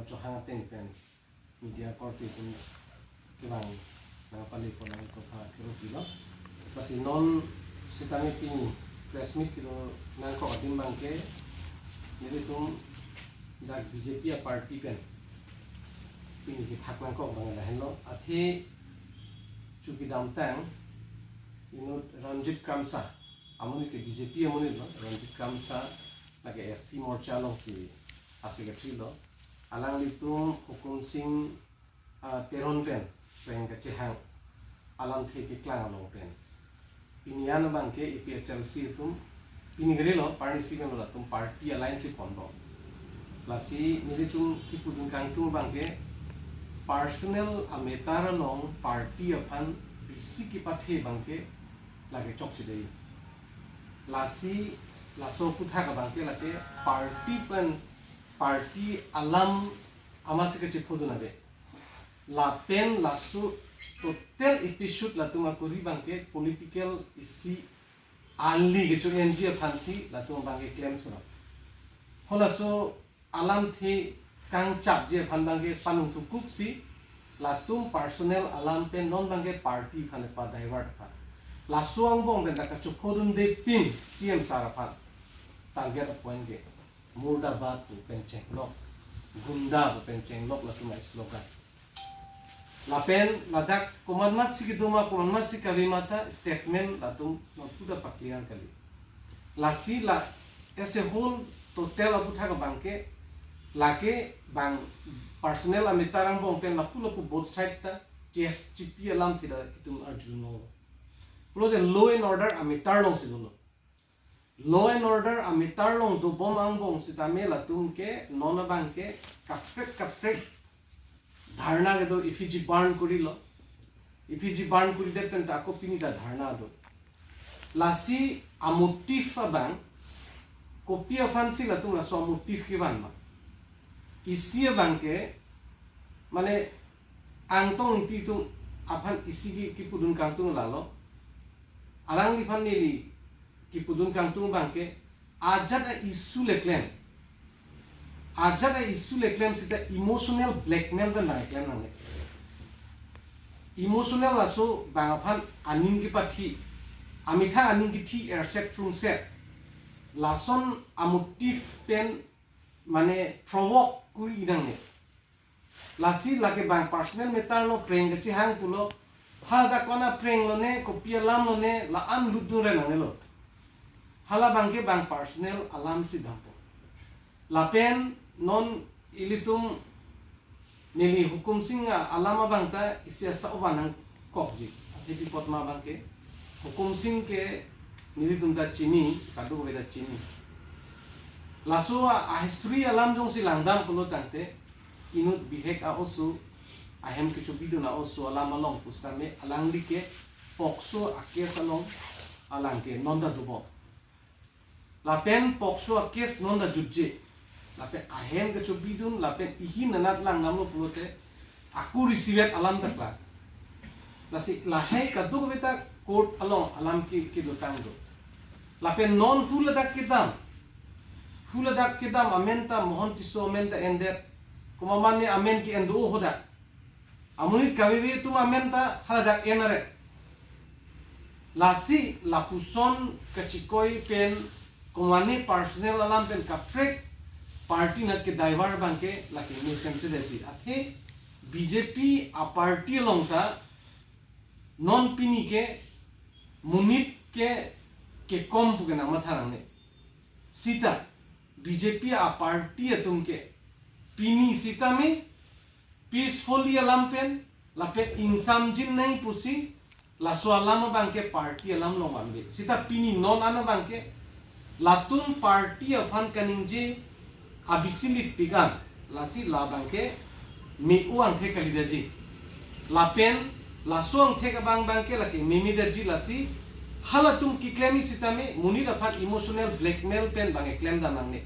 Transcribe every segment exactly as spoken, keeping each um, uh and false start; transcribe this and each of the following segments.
Chohang ateng pen media korte atum kevang nangpale pon nangkopha kero pilo. Lasi non sitame pini press meet kedo nangkok adim abangke nelitum dak B J P a party pen pini kethak nangkok abang lahenlo. Athe chukidamtang inut Ranjit Kramsa, amonit ke B J P amonit lo, Ranjit Kramsa lake S T Morcha alongsi a secretary lo. Alanglitum Hukum Sing, ah, Teron pen preng kachehang alamthe keklang along pen pini an abangke A P H L C atum, pini kalilo, parnisi pen latum party alliance si ponbom. Lasi nelitum kipudun kangtung abangke personal a matter along party aphan bisi kepathe abangke lake chokche dei. Lasi laso aphuthak abangke lake party pen, party alam amatsi kachephodun ave. Lapen laso total episode latum akori abangke political isi ali kecho-enji aphansi latum abangke klem sulo. Halaso alamthe kangchapji aphan abangke panung thukuksi latum personal alam pen non abangke party aphan pa divert aphan. Laso angbong pen dak kachephodunde pin C M sir aphan target apoint ke murdabad pu pen chenglok, gunda pu pen chenglok latum a slogan. Lapen ladak komatmatsi kedoma, komatmatsi kave mata statement latum nonputa pa-clear kali. Lasi la as a whole total aphuthak abangke lake bang personal a matter angbong pen lapu lapu both side ta case chipi alamthe ta itum arjuno. Pulote law and order a matter alongsi dolo. Law and order a matter along dobom angbong sitame latum ke non abangke kaprek kaprek dharna kedo, effigy burn korilo. Effigy burn koridet pen ta ako pini ta dharna do. Lasi a motive abang kopi aphansi latum laso a motive kevan ma. Isi abangke mane Angtong Ingti atum aphan isi ke kipudun kangtung lalo. Alangliphan neli kipudun kangtung abangke ajat a issue le klem. Ajat a issue le klem seta emotional blackmail pen nangklem nangne. Emotional laso bang aphan aning kepathe, amethang aning kethi erset prumset. Lason a motive pen mane provoke kori nangne. Lasi lake bang personal matter lo, preng kachehang pulo. Hala dak kona preng lone, kopi alam lone, la-an lutdun re nangnelo. Hala abangke bang personal alamsi dampo. Lapen non ilitum neli Hukum Sing a alam abang ta isi asa ovan nangkokji. Athe pi apot ma abangke Hukum Sing ke nelitum ta chini, kadokave ta chini. Laso a, a history alam jongsi langdam pulo tangte, inut bihek a-oso, ahem kechobidun a-oso alam along pusitame alangli ke POCSO a case along alangke non ta dobom. Lapen POCSO a case non ta jutje. Lapen ahem kechobidun, lapen ihin anat langdamlo pulote, ako risivet alam ta klar. Lasi lahai kadokave ta court along alam ke, kedotang do. Lapen non hu ladak kedam. Hu ladak kedam amen ta Mohon Tisso amen ta endet. Komat mane amen ke-en do ho dak. Amonit kaveve atum amen ta hala dak en are. Lasi lapuson kachikoi pen komat mane personal alam pen kaprek party anat ke-divert abangke lake mesense detji. Athe B J P a party along ta non pini ke monit ke kekom pu ke nangmatha nangne. Seta B J P a party atum ke pini sitame peacefully alam pen lapen ingsamjin nai pusi laso alam abangke party alam along vanve. Seta pini non an abangke latum party aphan kaningje abisi lipik an, lasi la abangke me-o angthek kalidetji. Lapen laso angthek abang abangke lake meme detji, lasi halatum keklem sitame monit aphan emotional blackmail pen abang keklem dam nangne.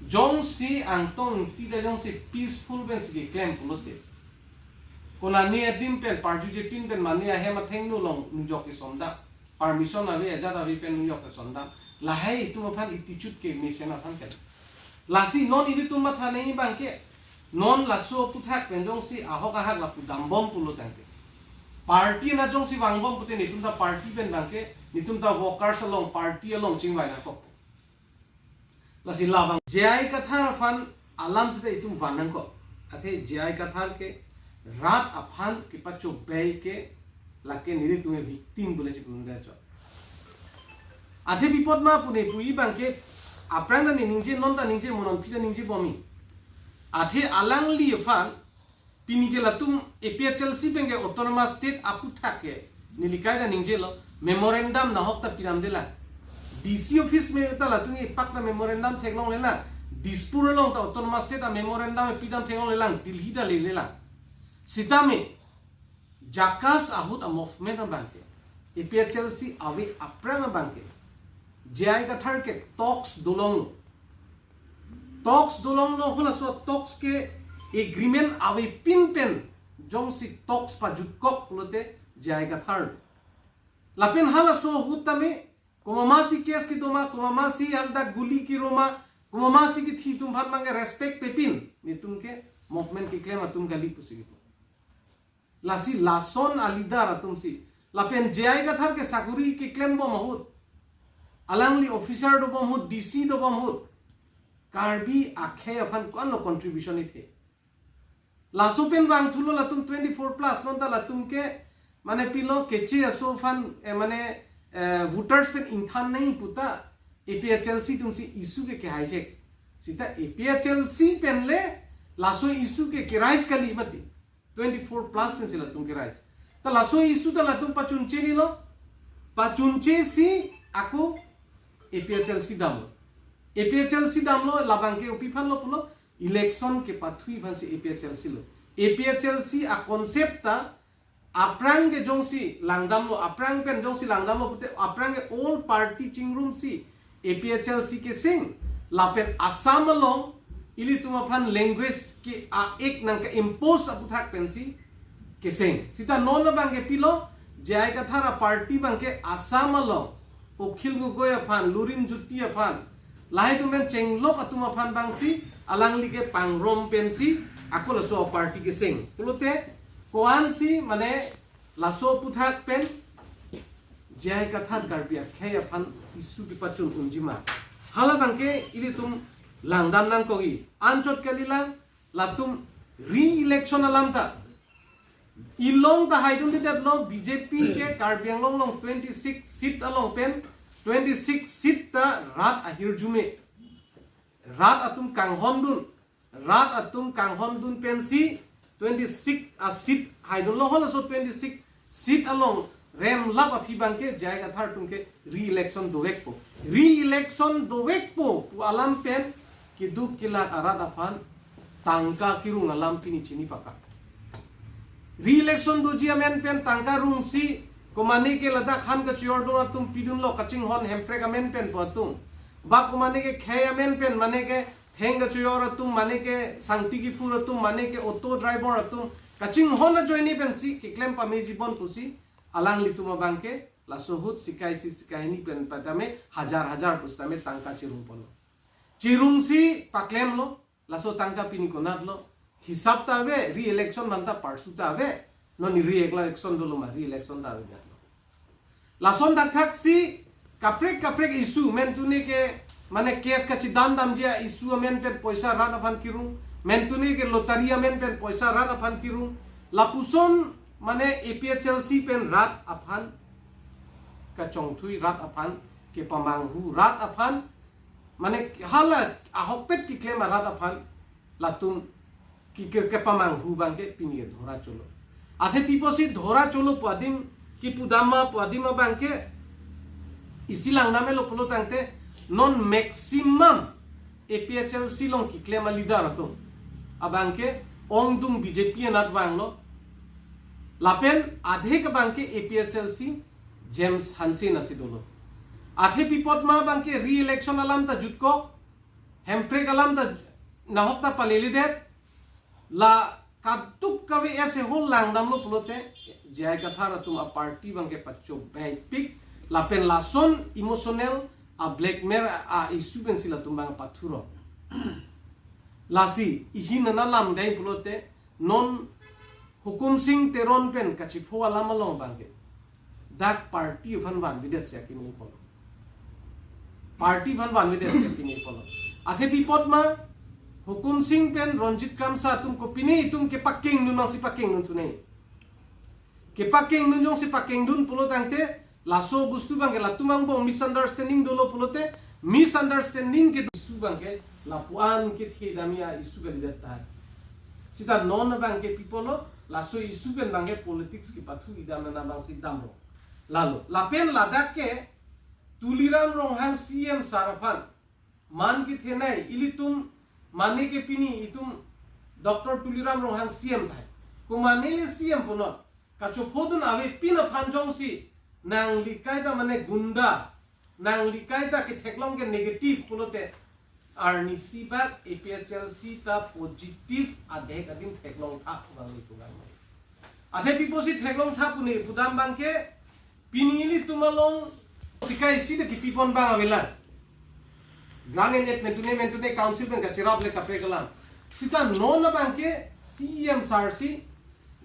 Jongsi Angtong Ingti ta jongsi peaceful pensi keklem pulote, konane adim pen parju jepin pen mane ahem athengno along nujok kesomdam, permission ave, ajat ave pen nujok kesomdam, lahai atum aphan attitude ke mesen aphan kali. Lasi non ilitum matha nangji abangke Non laso aputhak pen jongsi ahok ahak lapu dambom pulo tangte, party na jongsi vangbom pute netum ta party pen abangke, netum ta workers along, party along chingvai nangkok. Lasi labang J I Kathar aphan alam seta itum van nangkok. Athe J I Kathar ke rat aphan kepachobei ke lake nelitum ke victim pule si pulun dachot. Athe pi apot ma pune pu abangke aphrang ta ne ningje, non ta ningje, mo non phi ta ningje bomi. Athe alangli aphan pini ke latum A P H L C pen ke autonomous state aputhak ke neli kaita ningjelo, memorandum nahok ta pidamdelang. D C office me ta latum ke ipak ta memorandum theklonglelang. Dispur along ta autonomous state a memorandum pidam theklonglelang, Delhi ta lelelang. Sitame JACAS ahut a movement abangke, A P H L C ave aphrang abangke, J I Kathar ke talks dolonglo. Talks dolonglo, halaso talks ke agreement avepin pen jongsi talks pajutkok pulote J I Kathar. Lapen halaso ahut tame komatsi case kedo ma, komatsi anta guli kiro ma, komatsi kithi atum aphan abangke respect pepin netum ke movement keklem atum kali pusi kipu. Lasi lason a leader atumsi. Lapen J I Kathar ke sakuri keklembom ahut, alangli officer dobom ahut, D C dobom ahut, Karbi akhei aphan ko-anlo contribution ithe. Laso pen vangthulo latum twenty-four plus, non ta latum ke mane pilo keche aso aphan, eh, mane, eh, voters pen ingthan nangji puta A P H L C atumsi issue ke ke-hijack. Seta A P H L C pen le laso issue ke ke-raise kali mati. Twenty-four plus pensi latum ke-raise. Ta laso issue ta latum pachunche nilo. Pachunchesi ako A P H L C damlo. A P H L C damlo, labangke kopi aphanlo pulo, election kepathui aphansi A P H L C lo. A P H L C a concept ta aphrang ke jongsi langdamlo, aphrang pen jongsi langdamlo pute aphrang ke all party chingrumsi A P H L C keseng, lapen Assam along ilitum aphan language ke a-act nangke-impose aputhak pensi keseng. Seta non abangke pilo, J I Kathar a party abangke Assam along Akhil Gogoi aphan, Lurinjyoti aphan, lahai atum pen chenglok atum aphan abangsi alangli ke pangrum pensi ako laso a party keseng. Pulote ko-ansi mane laso aputhak pen J I Kathar Karbi akhei aphan issue kepachun unji ma, halabangke ilitum langdam nangkokji. Anchot kalilang, latum re-election alam ta. Ilong ta haidundedetlo, B J P ke Karbi Anglong along twenty-six seat along pen twenty-six seat ta rat ahirjume. Rat atum kanghondun. Rat atum kanghondun pensi twenty-six a seat haidunlo, halaso twenty-six seat along remlap aphi abangke J I Kathar atum ke re-election dovekpo. Re-election dovekpo pu alam pen keduk kelak arat aphan tangka kerung alam pini chini pakak. Re-election doji amen pen tangka rungsi, komane ke ladak han kachor dun atum pidunlo kachinghon Hemprek amen pen pu atum. Ba komane ke khei amen pen, mane ke theng kachor atum, mane ke sangti kiphur atum, mane ke auto driver atum, kachinghon ajoine pensi keklem pameji bon pusi, alanglitum abangke laso ahut sikai isi sikai hini pen patame hajar hajar pusitame tangka chirungponlo. Chirungsi paklemlo, laso tangka pini konatlo. Hisap ta ave, re-election manta parsu ta ave. Non re-election dolo ma, re-election ta ave. Lason thakthaksi kaprek kaprek issue, mentune ke mane case kachidandamji a-issue amen pen poisa rat aphan kerung, mentune ke lottery amen pen poisa rat aphan kerung, lapuson mane A P H L C pen rat aphan kachongthui, rat aphan kepamanghu, rat aphan mane hala ahokpet keklem arat aphan latum ke, ke, kepamanghu abangke pini ke dhora cholo. Athe pi apotsi dhora cholo pu adim, kipudam ma pu adim abangke isi langdamlo pulo tangte, non maximum A P H L C along keklem a leader atum abangke ongdung B J P anat vanglo. Lapen adhek abangke A P H L C James Hanse anatsi dolo. Athe pi apot ma abangke re-election alam ta jutkok, Hemprek alam ta nahok ta paleledet, la kaduk kave ese hol langdamlo pulote, J I Kathar atum a party abangke pachobei pik, lapen lason emotional a blackmail a issue pensi latum abang pathuro. Lasi ihin nana lam dai pulote non Hukum Sing Teron pen kachipho alam along abangke dak party aphan vanvedet si akimi pulo. Party aphan vanvedet si akimi pulo. Athe pi apot ma Hukum Sing pen Ranjit Kramsa atum kopine itum kepakeng nunang si pakeng nun thunei. Kepakeng nun jongsi pakeng dun pulo tangte laso bostu abangke latum angbong misunderstanding dolo pulote misunderstanding ke issue abangke lapuan kethe damji a-issue kalidet tahai. Sita non abangke pi apotlo laso issue pen abangke politics kepathu idam nana abangsi damlo. Lalo lapen ladak ke Tuliram Ronghang C M sir aphan man kethenei ilitum mane ke pini itum Doctor Tuliram Ronghang C M tahai. Komane le C M punon. Kachopho dun avepin aphan jongsi nanglikai ta mane gunda, nanglikai ta ketheklong ke negative pulote arnisi bak A P H L C ta positive adhek adim theklong tha pulang ni pulang ni. Athe pi apotsi theklong tha pu ne pudam abangke pini ilitum along sika isi ta kipipon abang avelang. Grant and aid mentune mentune council pen kachirap le kaprek alam. Sita non abangke C M sir si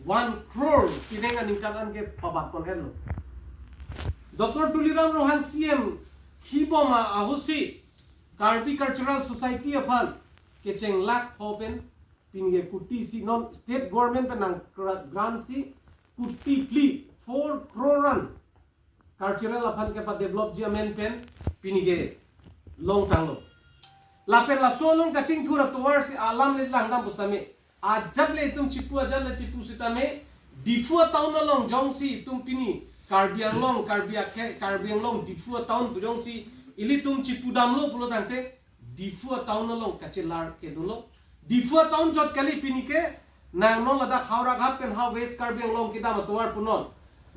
one crore pineng aningkan an ke pabat pon henlo. Doctor Tuliram Ronghang C M khibom ahutsi Karbi Cultural Society aphan kecheng lakh pho pen pinike kuti isi non state government pen nang gra-, grant si kuti phli four crore an cultural aphan kepadevelopji amen pen pinike longtanglo. Lapen laso along kachingthur atovar si alam le langdam pusitame ajat le itum chipu ajat le chipu sitame Diphu town along jongsi itum pini Karbi Anglong, Karbi akhei, Karbi Anglong Diphu town pu jongsi ilitum chipu damlo pulo tangte Diphu town along kachelar ke dolo. Diphu town jot kali pinike nang non ladak Howraghat pen ha West Karbi Anglong kedam atovar punon.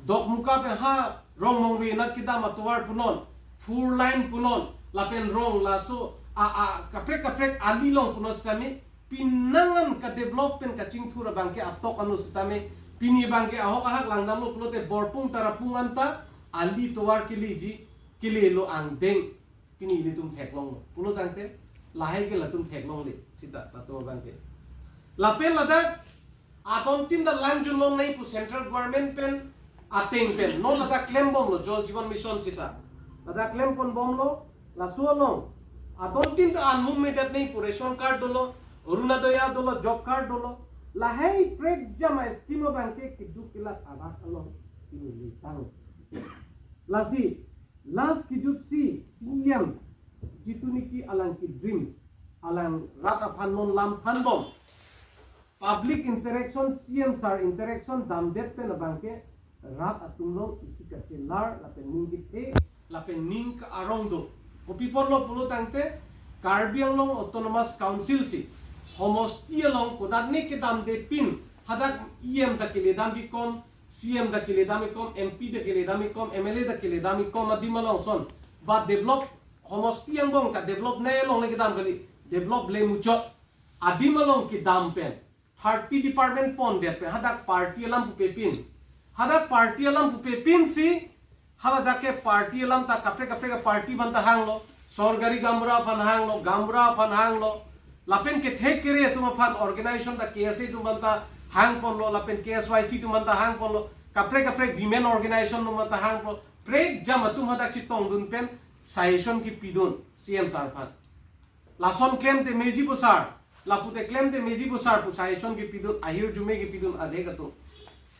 Dokmoka pen ha Rongmongve nat kedam atovar punon. Four lane punon. Lapen rong laso a, a, kaprek kaprek ali along punon sitame pinangan kadevelop pen kachingthur abangke atok ano sitame pini abangke ahok ahak langdamlo pulote Borpung Tarapung anta ali tovar keleji kelelo angdeng. Pini ilitum theklonglo. Pulo tangte lahai ke latum theklongle sita latum abangke. Lapen ladak atontin ta langjun longnei pu central government pen ateng pen non ladak klembomlo Jal Jeevan Mission sita. Ladak klemponbomlo laso along atontin ta anhum medat nei pu ration card dolo, Orunodoi dolo, job card dolo. Lahai prekjam a-scheme abangke keduk kelak arat along pini letang. Lasi last kejutsi C M jitu niki alang kedream, alang rat aphan non lam phanbom. Public interaction, C M sir interaction damdet pen abangke rat atum along isi kachelar lapen ning kethe lapen ning ka-arong do. Kopi apotlo pulo tangte Karbi Anglong Autonomous Council si homosti along kodatne kedamde pin hadak E M ta keledam bikom, C M ta keledam bikom, M P ta keledam bikom, M L A ta keledam bikom adim along son. Ba develop homosti angbong kadevelop ne along le kedam kali, develop le muchot. Adim along kedam pen thirty department pondet pen hadak party alam pupe pin. Hadak party alam pupe pin si haladak ke party alam ta kaprek kaprek party aphan ta hanglo. Sorkari gaonbura aphan hanglo, gaonbura aphan hanglo. Lapen kethek kere atum aphan organization ta K S A atum aphan ta hangponlo, lapen K S Y C atum aphan ta hangponlo, kaprek kaprek women organization atum aphan ta hangponlo. Prekjam atum hadak chetongdun pen suggestion kepidun C M sir aphan. Lason klemte meji pu sir, lapute klemte meji pu sir pu suggestion kepidun, ahirjume kepidun adhek atum.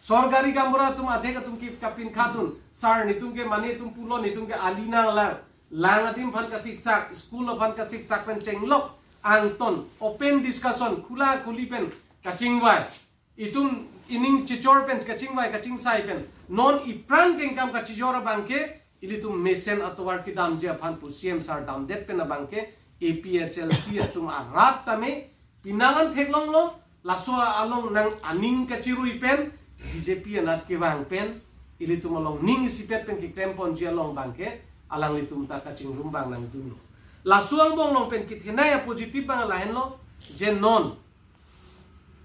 Sorkari gaonbura atum adhek atum ke kapinkhatdun, sir netum ke mane netum pulo, netum ke ali nanglang, lang adim aphan kasiksak, school aphan kasiksak pen chenglok angton, open discussion, khula khuli pen kachingvai. Itum ining chichor pen kachingvai kachingsai pen non ipran kengkam kachijor abangke ilitum mesen atovar kedamji aphan pu C M sir damdet pen abangke A P H L C atum arat tame pinangan theklonglo, laso along nang aning kachirui pen B J P anat kevang pen ilitum along ning isipet pen keklemponji along abangke alanglitum ta kachingrum abang nangdunlo. Laso angbong along pen kethenei a-positive abang lahenlo, je non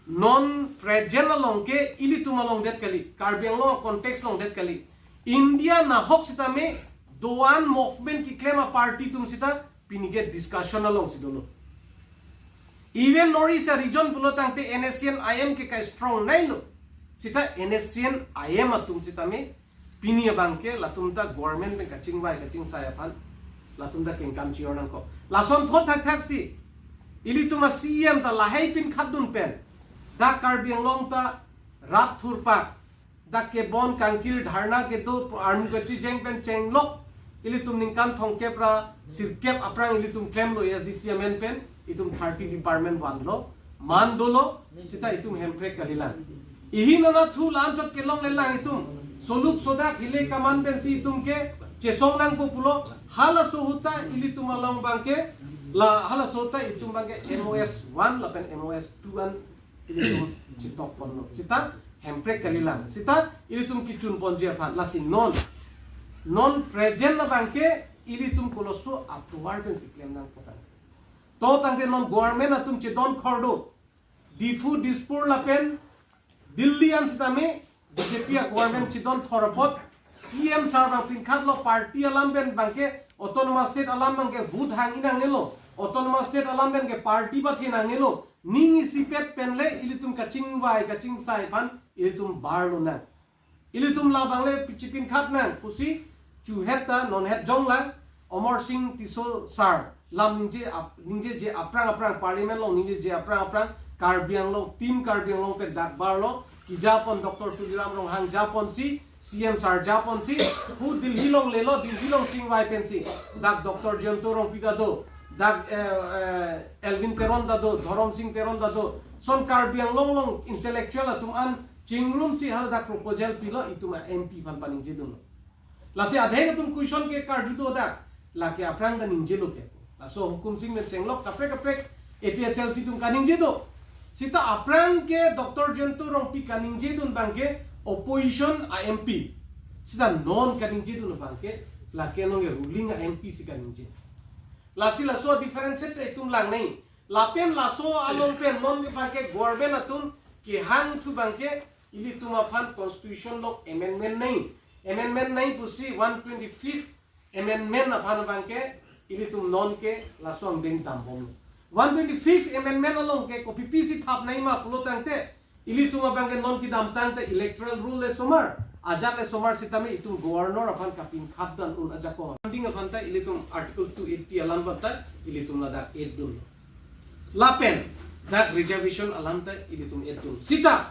non present along ke ilitum along det kali, Karbi Anglong context along det kali. India nahok sitame do-an movement keklem a-party atum sita pinike discussion alongsi dolo. Even North East region pulo tangte N S C N I M ke ka strong nailo. Sita N S C N I M atum sitame pini abangke latum ta government pen kachingvai kachingsai aphan latum ta kengkam chior nangkok. Lason thot thakthak si ilitum a C E M ta lahai pinkhat dun pen dak Karbi Anglong ta rat thurpak, dak kebon kangkir dharna kedo armu kachijeng pen chenglok, ilitum ningkan thomkep ra sirkep aphrang ilitum klemlo A S D C amen pen, itum thirty department vanlo, man dolo, sita itum hemprek kalilang. Ihi nana thu la-anchot kelong lelang itum. Soluk sodak hile kaman pensi itum ke chesong nangpo pulo. Halaso ahut ta ilitum along abangke, la halaso ahut ta itum abangke M O S one lapen M O S two an ilitum chitok ponlo. Sita hemprek kalilang. Sita ilitum kechun ponji aphan. Lasi non, non present abangke ilitum koloso atovar pensi klem nangpo tangte. To tangte non government atum chedon khor do. Diphu, Dispur lapen Delhi an sitame B J P a government chedon thor apot C M sir abang pinkhatlo, party alam pen abangke autonomous state alam abangke vote hang-i nangnelo, autonomous state alam pen ke party pathe nangnelo, ning isipet pen le ilitum kachingvai kachingsai aphan ilitum bar lonang. Ilitum labang le pichi pinkhat nang pusi chuhet ta nonhet jonglang. Amarsing Tisso sir lam ningje ap-, ningjeje aphrang aphrang, parliament along ningjeje aphrang aphrang, Karbi Anglong, team Karbi Anglong pen dak barlo, kejapon Doctor Tuliram Ronghang japonsi, C M sir japonsi, hu Delhi along lelo, Delhi along chingvai pensi dak Doctor Jayanta Rongpi ta do, dak, eh, eh, Elwin Teron ta do, Dhorom Sing Teron ta do, son Karbi Anglong along intellectual atum an chingrumsi haladak proposal pilo, itum a M P aphan paningje dunlo. Lasi adheng atum question ke karju do dak, lake aphrang ta ningjelo ke. Laso Hukum Sing pen chenglok kaprek kaprek A P H L C atum kaningje do. Sita aphrang ke Doctor Jayanta Rongpi kaningje dun abangke opposition a M P. Sita non kaningje dun abangke lake nonke ruling a M P si kaningje. Lasi laso difference ta itum lang nai. Lapen laso along pen non abangke government atum kehang thu abangke ilitum aphan constitution along amendment nai. Amendment nai pusi one twenty-fifth amendment aphan abangke ilitum nonke laso angdeng dambom. One twenty-fifth amendment along ke kopi pisi thap nai ma pulo tangte, ilitum abangke non kedamtang ta electoral roll le somar, ajat le somar sitame itum governor aphan kapinkhat dun un ajakong. Ding aphan ta ilitum Article two eighty alam aphan ta ilitum ladak add dun. Lapen dak reservation alam ta ilitum add dun. Sita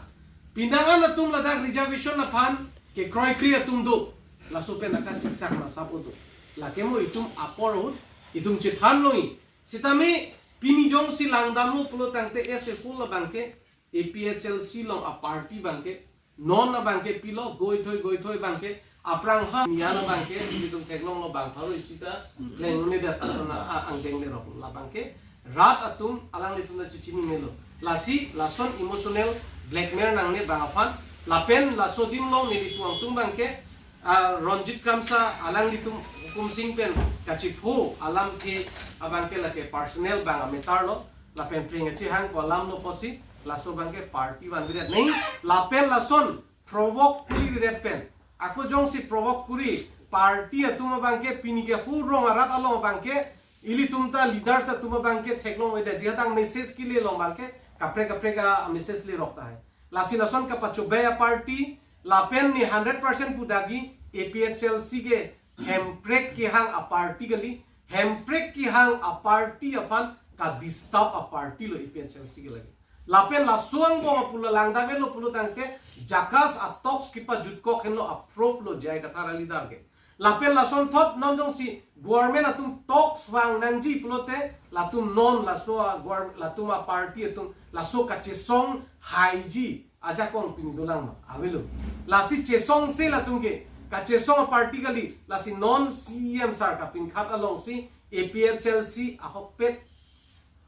pindangan atum ladak reservation aphan kekroikre atum do. Laso pen akasiksak masap do. Lake mo itum apor ahut itum chethan noi. Sitame pini jongsi langdamlo pulo tangte ese pul abangke A P H L C along a party abangke non abangke pilo goithoi goithoi abangke aphrang ha nian abangke ilitum theklonglo bang pharo isi ta leng-un-edet asona a angdeng lerok labangke rat atum alanglitum ta chechinine lo. Lasi lason emotional blackmail nangne bang aphan lapen laso adim along neli tuang tung abangke, ah, Ranjit Kramsa alanglitum Hukum Sing pen kachipho alamthe abangke lake personal bang a matter lo. Lapen pring achi hang ko alam lo pusi laso abangke party vanvedet nai lapen lason provoke kuri ret pen. Ako jongsi provoke kuri party atum abangke pini ke hu rong arat along abangke ilitum ta leaders atum abangke theklong-edet ji hatang message kele along abangke kaprek kaprek a message lerok tahai. Lasi lason kapachobei a party lapen ne hundred percent pu dagi A P H L C ke hemprek kehang a party kali, hemprek kehang a party aphan ka disturb a party lo A P H L C ke lagi. Lapen laso angbong apulo langdamlo pulo tangte JACAS a talks kepajutkok henlo a proof lo J I Kathar a leader ke. Lapen lason thot non jongsi government atum talks vang nangji pulote latum non laso a govern-, latum a party atum laso kachesong haiji ajakong pini dolang ma avelo. Lasi chesongse latum ke kachesong a party kali, lasi non C E M sir kapinkhat alongsi A P H L C ahokpet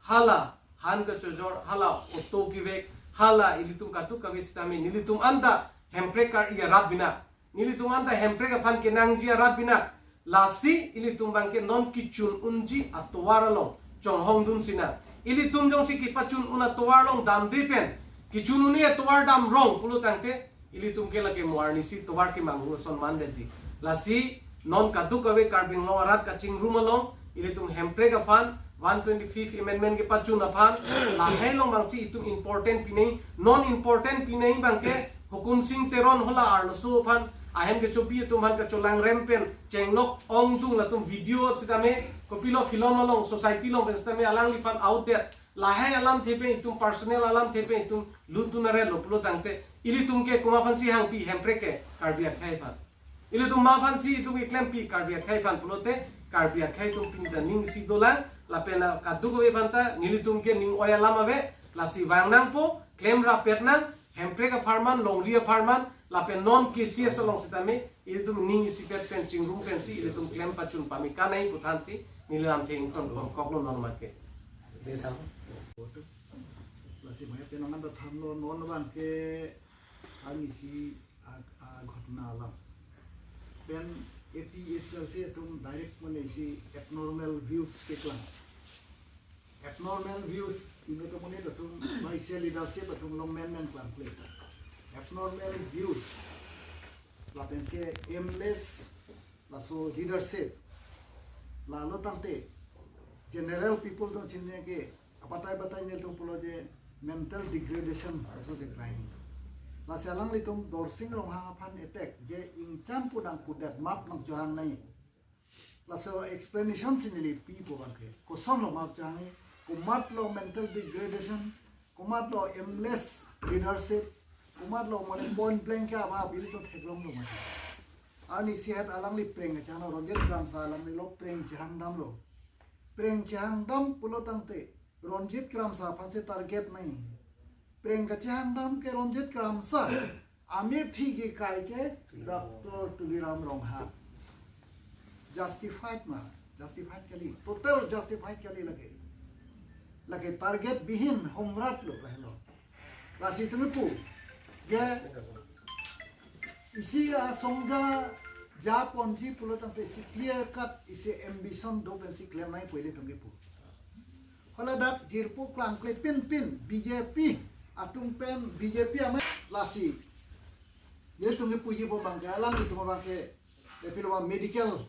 hala han kachojor, hala auto kevek, hala ilitum kadokave sitame nelitum anta hemprek kar-i arat binak, nelitum anta hemprek aphan kenangji arat binak. Lasi ilitum abangke non kechun unji atovar along chonghong dun sinang. Ilitum jongsi kepachun un atovar along damde pen kechun un-e atovar dam rong pulo tangte ilitum ke lake mo arnisi tovar kemanghu ason mandetji. Lasi non kadokave Karbi Anglong arat kachingrum along ilitum hemprek aphan one twenty-fifth amendment kepachun aphan, lahai along abangsi itum important pinai, non important pinai abangke Hukum Sing Teron hala arloso aphan ahem kechobi atum aphan kacholangrem pen chenglok ongdung latum video sitame kopilo film along society along pen sitame alangliphan outdated, lahai alamthe pen itum personal alamthe pen itum lun tun arelo pulo tangte ilitum ke komat aphansi hangpi, Hemprek ke Karbi akhei aphan? Ilitum ma aphansi itum keklempi, Karbi akhei aphan pulote Karbi akhei atum pini ta ning isi dolang, lapen la kadokave aphanta nelitum ke ning oi alam ave, lasi vang nangpo, klem rapet nang, Hemprek apharman, longri apharman, lapen non K C S along sitame ilitum ning isipet pen chingrum pensi ilitum klem pachun pame kanai puthansi neli lamthe ingtonpon koklo non mate. Dei sam. Lasi maya penang anda thanlo, non abangke arnisi a, a ghotna alam. Pen A P H L C atum direct mane isi abnormal views keklang. Abnormal views, inut amonit atum, vice leadership atum along menmen klangkle. Abnormal views, lapen ke aimless, laso leadership. Lalo tangte general people atum chinine ke abatai batai nelitum pulo je mental degradation laso decline. Lasi alanglitum Dorsing Ronghang aphan attack je ingchan pu nangpudet, map nangchohang nai. Laso explanation si neli pipo abangke, kosonlo map chohangji, komatlo mental degradation, komatlo aimless leadership, komatlo mane point blank ke abang ilitum theklonglo mati. Arnisi het alangli prank kachehanglo, Ronjit Kramsa alanglilo prank chehangdamlo. Prank chehangdam pulo tangte Ronjit Kramsa aphansi target nai. Prank kachehangdam ke Ronjit Kramsa, amephi kekai ke Doctor Tuliram Ronghang. Justified ma, justified kali, total justified kali lake. Lake target bihin homratlo lahelo. Lasi itum pu je isi asong ja japonji pulo tangte isi clear cut isi ambition do pensi klem nai pu ilitum kepu. Hala dak jirpo klangkle pinpin B J P atum pen B J P amei lasi nelitum kepuji pu abangke alanglitum abangke epilo ma medical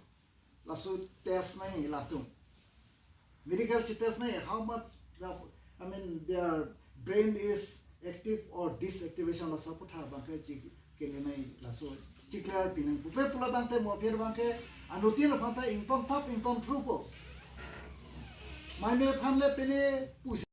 laso test nai latum. Medical chi test nai how much the, I mean, their brain is active or disactivation laso aphuthak abangke chi kele nai laso chi clear pi nai. Pupe pulo tangte mo aphi abangke anuttin aphanta ington thap ington thrupo. Mai me aphan le pine pusi